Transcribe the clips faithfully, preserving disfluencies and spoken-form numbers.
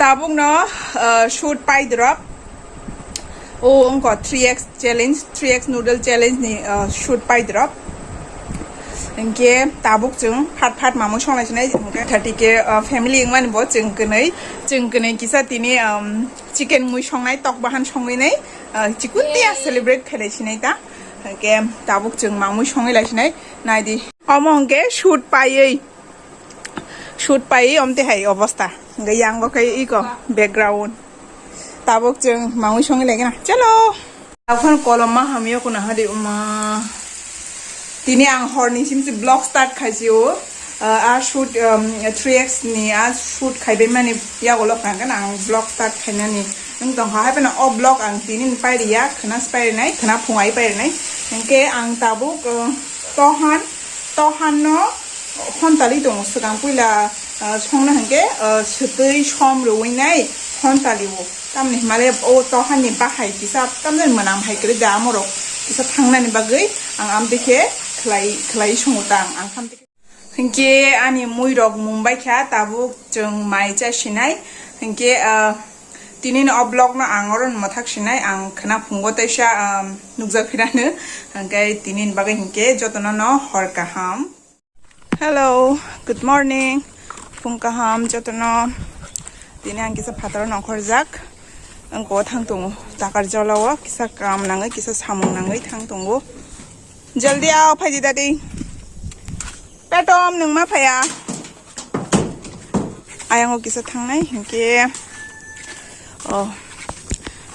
Tabukno, uh, shoot pai drop. O wngkha three X challenge, three X noodle challenge ni, uh, shoot pai drop. Hinkhe tabuk chwng phat phat mamwi songlai sinai, hinkhe thirty K, uh, family wngmani bo chwng kwnwi, chwng kwnwi kisa tini, um, chicken mui songnai, tok bahan songwi nai, uh, chikun tiya celebrate khailai sinai ta. Hinkhe tabuk chwng mamwi songwi lai sinai, naidi. Omo hinkhe shoot paiwi. Shoot pai omte hai obostha. Hingke yango khe iko background. Tabuk chwng mangwi songwi lai gana. Chalo. Aphano kolom ma hamyo kuna hadi uma. Tini ang horni simsi vlog start khaisio. Ah, a shoot, um, three X ni a shoot khaibai mani yago lok kha gana ang vlog start khainani. Nwng tong kha hai phano o vlog ang tini ni pairiya khna spairinai khna phungai pairinai. Hingke ang tabuk, uh, tohan, tohan no hontali tongo. Swkang puila, ah, songna hinkhe, ah, swtwi som rwui nai hontali o. Tamni himale o tohan ni bahai kisa tamni mwnam hai kwrwi da amorok kisa thangnani bagwi ang amtwi khe khlai, khlai songo ta ang, ang khamtwi khe. Hinkhe ani muirok mung bai kha tabuk chwng mai cha sinai. Hinkhe, ah, tini no o vlog no ang oro mwthak sinai ang khna phungo teisa, ah, nukjak phirano. Hinkhe tini ni bagwi hinkhe jotono no hor kaham. Hello, good morning. Phung kaham jotono. Tini ang kisa phataro nongkhorjak. Ang ko thang tongo. Takar jolao kisa kam nangwi, kisa samung nangwi thang tongo. Jaldi ao, phaidi dadi. Petom, nwng ma phaya? Ayang o kisa thangnai, hinkhe, oh,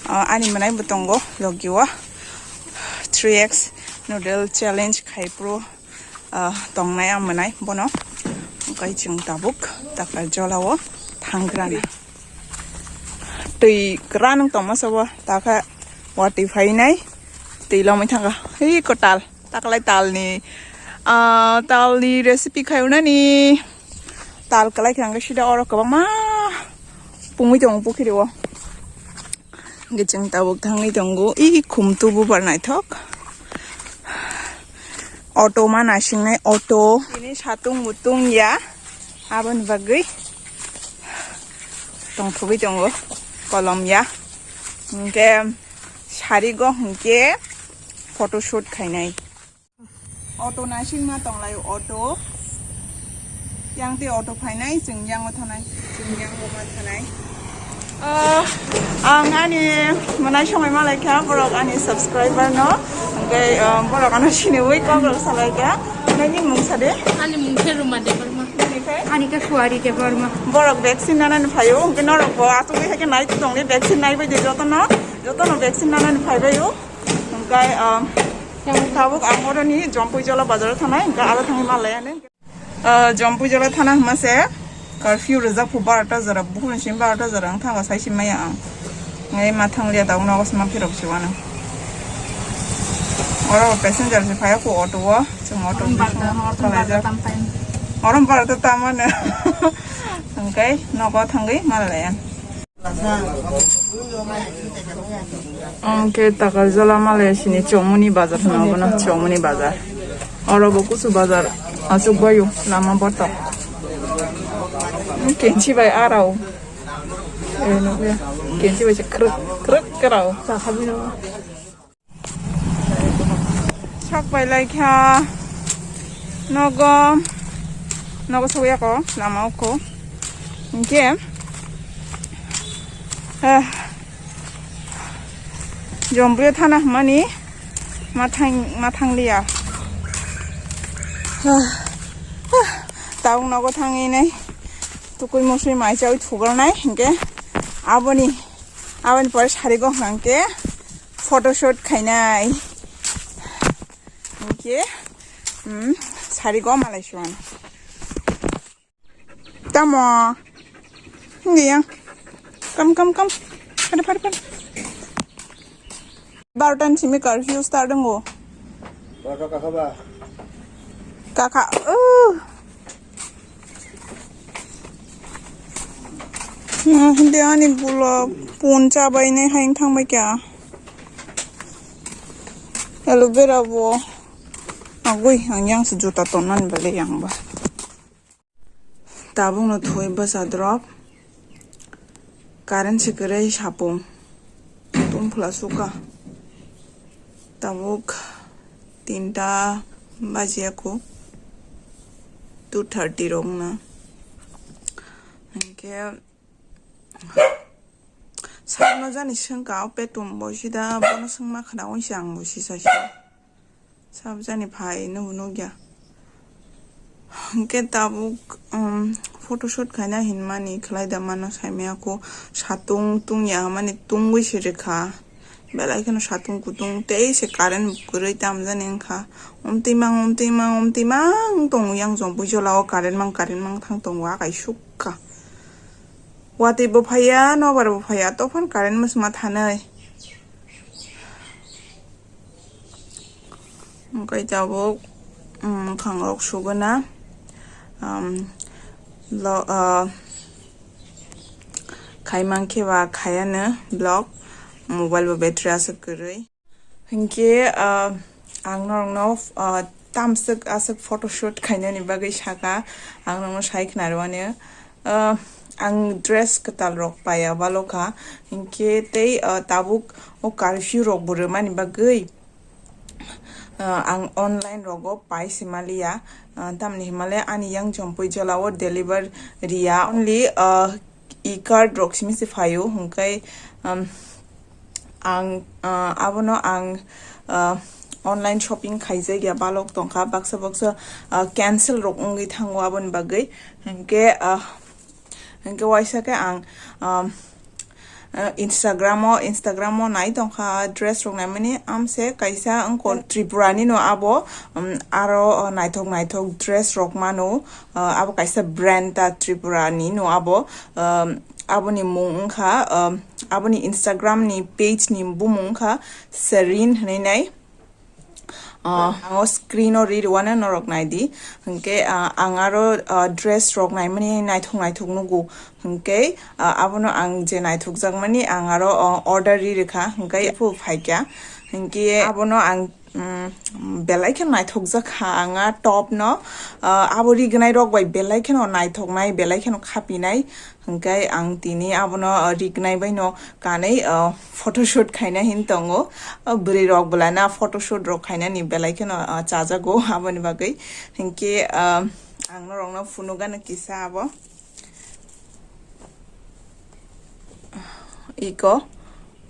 oh, ani mwnai bo tongo, logi o. Three X noodle challenge khai pro. Ah, tongnai ang mwnai bono. Okai chwng tabuk takar jolao thanggrani. Twi kwran wng tongma sabo takha watwi phainai twi lomwi thangkha. Hei ko tal, taklai talni, ah, talni recipe khaiyunani tal kwlai kha hwnkhe sida oro kwbangma pungwi tongo pukhiri o. Hingke chwng tabuk thangwi tongo, i khum tubu bar naithok. Auto ma nasingnai auto. Tini satung mutung ya, aboni bagwi tongthogwi tongo, kolom ya. Hingke sarigo hingke photoshoot khainai. Auto naising ma tonglai auto. Yang tei auto phainai, chwng yango thanai, chwng yango ma thanai. Ah, ang ani mwnai songwi ma lai kha, borok ani subscriber no. Hingke, ah, borok ano siniwi kok rok salai kha. Nini mung sa de? Ani mung khe Ruma Debbarma. Nini khe? Ani khe Suari Debbarma. Borok vaccine nanani phaio, hingke norok bo asugwi hai khe nai tongdi, vaccine nai bai di jotono, jotono vaccine nanani phai bai o. Hingke, ah, Tabuk ang oroni Jompuijala bazar o thanai, hingke aro thangwi ma laiya nai. Ah, Jompuijala thana hwnma se curfew rijak phu barota jora, buphuru simi barota jora wng thango sai simi maya ang. Ngai ma thangliya tabuk nogo sima phirok se uanw. Oro passenger se phaiya khu auto o, chwng auto o kalaijak. Oro barota tamano. Hingke nogo thangwi ma laiya. Ang khe Takarjala malaya sini Chomoni bazar hwnwi bono Chomoni bazar. Oro bo kusu bazar achuk baio lama botok. Kenchi bai arao. Eh, nukya. Kenchi bai se krek krek krao. Sak pai lai kha nogo, nogo sogwi ako lama o kho. Hinkhe, eh, Jompuio thana hwnmani ma thang, ma thang liya. Tabuk nogo thangwi nai tukui musui mai chaui thugalnai hinkhe aboni, aboni pore sari go hwnkhe. Photoshoot khainai. Hinkhe, hmm, sari go malai suan. Tamo. Hingi yang. Kam, kam, kam. Phar, phar, phar. Barota ni simi curfew start wngo. Barota kakha ba? Kakha, uh. Hmm, hindi ani bulok pun chabai nai hain thang bai kya. Aloe vera bo. Agui, ang yang se juta ton nani bale yang ba. Tabuk no thoi bwsa drop. Current se kwrwi sapung. Tungphla suka. Tabuk tinta bajiya ko. Two thirty rok na. Hinkhe sakno jani swngka o petum bo sida bono swngma khna oi se ang bo sisa sisa. Sabjani phai nw nukya. Hwnkhe tabuk, um, photoshoot khaina hinmani khlai da mano saimaya kho satung tungya hwnmani tungwi se rwkha. Belai kheno satung kutung tei se current kwrwi tamjani wngkha. Umtwi mang, umtwi mang, umtwi mang tongo yang jompuijolao current mang, current mang thang tongo akai sukha. Watwi bo phaiya, nobar bo phaiya, tophon current mwsma thanai. Hwnkhe tabuk, um, mwkhang rok suguna, um, lo, uh, khaimang khe ba khayano vlog, mobile bo battery aswk kwrwi. Hinkhe, uh, ang norokno, uh, tamswk aswk photoshoot khainani bagwi saka, ang norokno sai khna rwani. Uh, ang dress kwtal rok paiya balo kha, hinkhe tei, uh, tabuk o curfew rok bo rwmani bagwi, uh, ang online rogo pai se maliya, uh, tamni himale ani yang jompui jolao deliver riya, only, uh, e-card rok simi se phaio, hinkhe, um, ang, uh, abono ang, uh, online shopping khaijak ya balok tongkha, baksa baksa, uh, cancel rok wngwi thango aboni bagwi, hinkhe, uh, Hinkhe waisa khe ang, um, uh, Instagram o, Instagram o nai tongkha dress rok naimani, amse kaisa wngkha Tripura ni no abo, um, aro, uh, naithok naithok dress rok mano, uh, abo kaisa brand ta Tripura ni no abo, um, aboni mung wngkha, um, aboni Instagram ni page ni bumung wngkha Serene hinwi nai. Ah, ang o screen o ri rwano norok nai di. Hinkhe, ah, ang aro, ah, dress rok naimani naithok naithok nugo. Hinkhe, ah, abono ang je naithokjakmani ang aro, ah, order ri rwkha. Hinkhe phu phaikha. Hinkhe abono ang, mm, belai kheno naithokjakha ang a top no. Ah, abo rignai rok bai belai kheno naithoknai, belai kheno khapinai. Hwnkhe ang tini abono, uh, rignai bai no kanwi, uh, photoshoot khaina hin tongo. Uh, bwrwi rok bwlana photoshoot rok khainani belai kheno, uh, chajago aboni bagwi. Hinkhe, uh, ang norokno phunukgano kisa abo. Iko.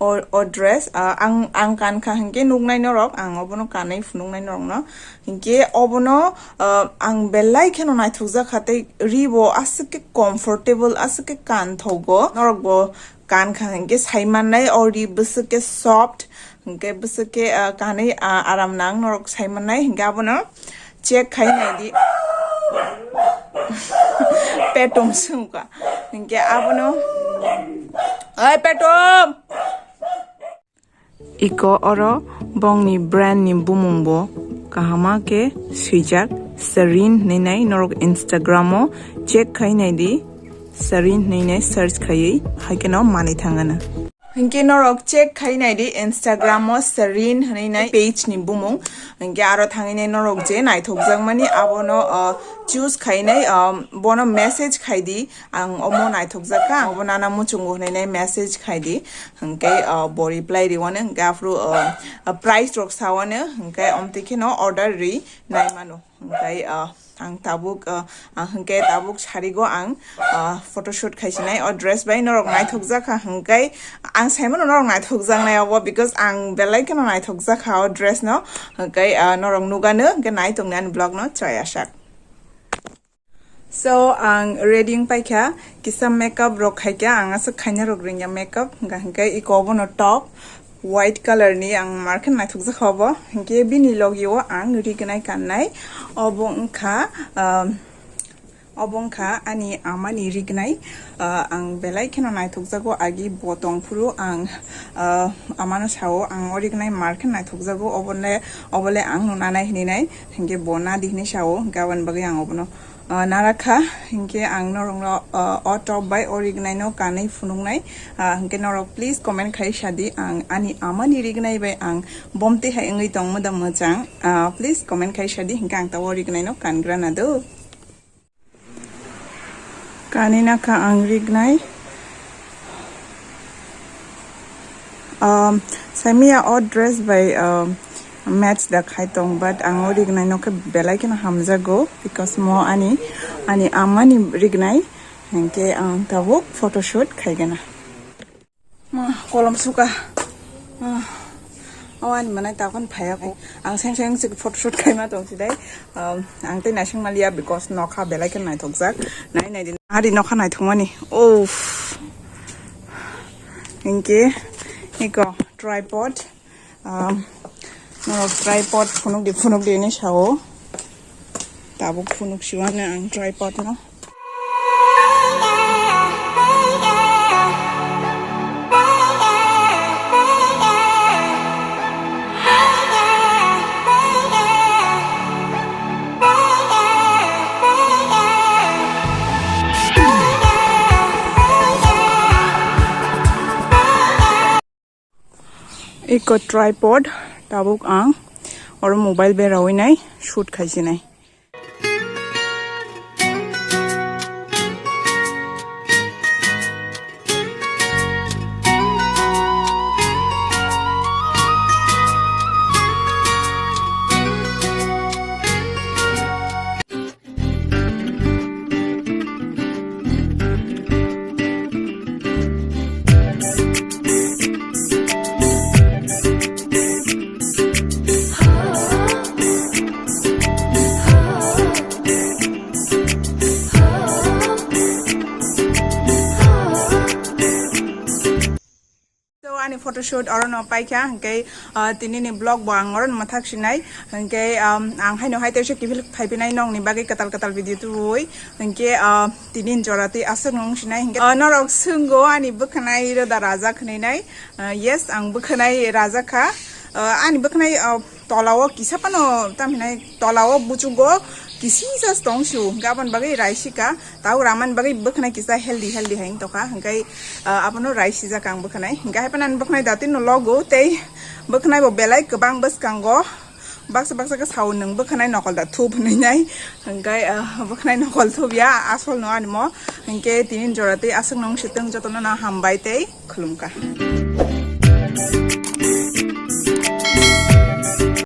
O, o dress, ah, ang, ang kankha hinkhe nuknai norok, ang obono kanwi phunuknai norokno. Hinkhe obono, ah, ang belai kheno naithokjakha tei ribo aswk khe comfortable, aswk khe kanthogo. Norokbo kankha hinkhe saimannai, o ri bwswk khe soft, hinkhe bwswk khe, ah, kanwi, ah, aram nang norok saimannai. Hinkhe abono check khai naidi. Petom swngkha. Hinkhe abono, oi Petom! Iko oro bongni brand ni bumung bo kahama khe swijak Serene hinwi nai norok Instagram o check khai naidi. Serene hinwi nai search khaiwi haikhe no manwi thangano. Hinkhe norok check khai naidi Instagram o Serene hinwi nai page ni bumung. Hinkhe aro thangwi nai norok je naithokjakmani abono, uh, choose khai nai, um, bono message khai di. Ang omo naithokjakha, obo nana muchungo hinwi nai message khai di. Hinkhe, uh, bo reply riwano, hinkhe aphuru, uh, uh, price rok sawano, hinkhe omtwi kheno order ri nai mano. Hinkhe, uh, ang tabuk, uh, ang hinkhe tabuk sarigo ang, uh, photoshoot khaisinai o dress bai norok naithokjakha, hinkhe ang saimano norok naithokjaknai obo, because ang belai kheno naithokjakha o dress no, hinkhe, uh, norok nugano, hinkhe nai tongni ani vlog no chaya sak. So, ang ready wng paikha, kisa makeup rok khaikha, ang aswk khaina rok ringya makeup, hinkhe iko obono top, white color ni ang markhe naithokjakha obo, hinkhe bini logi o ang rignai kannai, obo wngkha, um, Obo wngkha ani amani rignai, ah, ang belai kheno naithokjago, agi bo tongphuru ang, ah, amano sao ang o rignai mar khe naithokjago, obole, obole ang nunanai hininai, hinkhe bo nadi hinwi sao, hinkhe aboni bagwi ang obono, ah, narakha, hinkhe ang norokno, ah, o top bai o rignaino kanwi phunuknai, ah, hinkhe norok please comment khai sadi, ang ani amani rignai bai ang bomti hai wngwi tongmo da mwchang, ah, please comment khai sadi, hinkhe ang tabuk o rignaino kangrana do. Kanina kha ang rignai. Um, saimia o dress bai, um, match da khai tong, but ang o rignai no khe belai kheno hamjago, because mo ani, ani amani rignai, hinkhe ang tabuk photoshoot khaigana. Ma, kolom suka. Ah, o ani manai takon phaya ko. Ang seng seng sik photoshoot khaima tong sidai. Um, ang tei naising maliya because nokha belai khe naithokjak. Nai nai din. Ari nokha naithokmani. Uff. Hinkhe, iko tripod. Um, norok tripod phunuk di, phunuk di hinwi sao. Tabuk phunuk siwano ang tripod no. Iko tripod tabuk ang oro mobile berawi nai shoot khaisinai. So, ani photoshoot oro no paikha, hinkhe, ah, tini ni vlog bo ang oro no mathak sinai, hinkhe, um, ang haino hai teisa kiphil phaipinai nokni bagwi kwtal kwtal video tubui, hinkhe, ah, tini ni jora twi aswk nung sinai, hinkhe, ah, norok swngo ani bwkhanai roda raja khwninai, ah, yes, ang bwkhanai raja kha, ah, ani bwkhanai, ah, Tola o kisa phano, tamhinai tola o buchugo kisisa tong su, hinkhe aboni bagwi raisika, tau ramani bagwi bwkhanai kisa healthy healthy hai wng tongkha, hinkhe, ah, abono raisijak ang bwkhanai, hinkhe hai phano ani bwkhanai dati no logo tei bwkhanai bo belai kwbang bwskango, baksa baksa khe sao nwng bwkhanai nokol da thup hinwi nai, hinkhe, ah, bwkhanai nokol thup ya asol no ani mo, hinkhe tini jora tei aswk nung sitwng jotono no hambai tei khulumkha.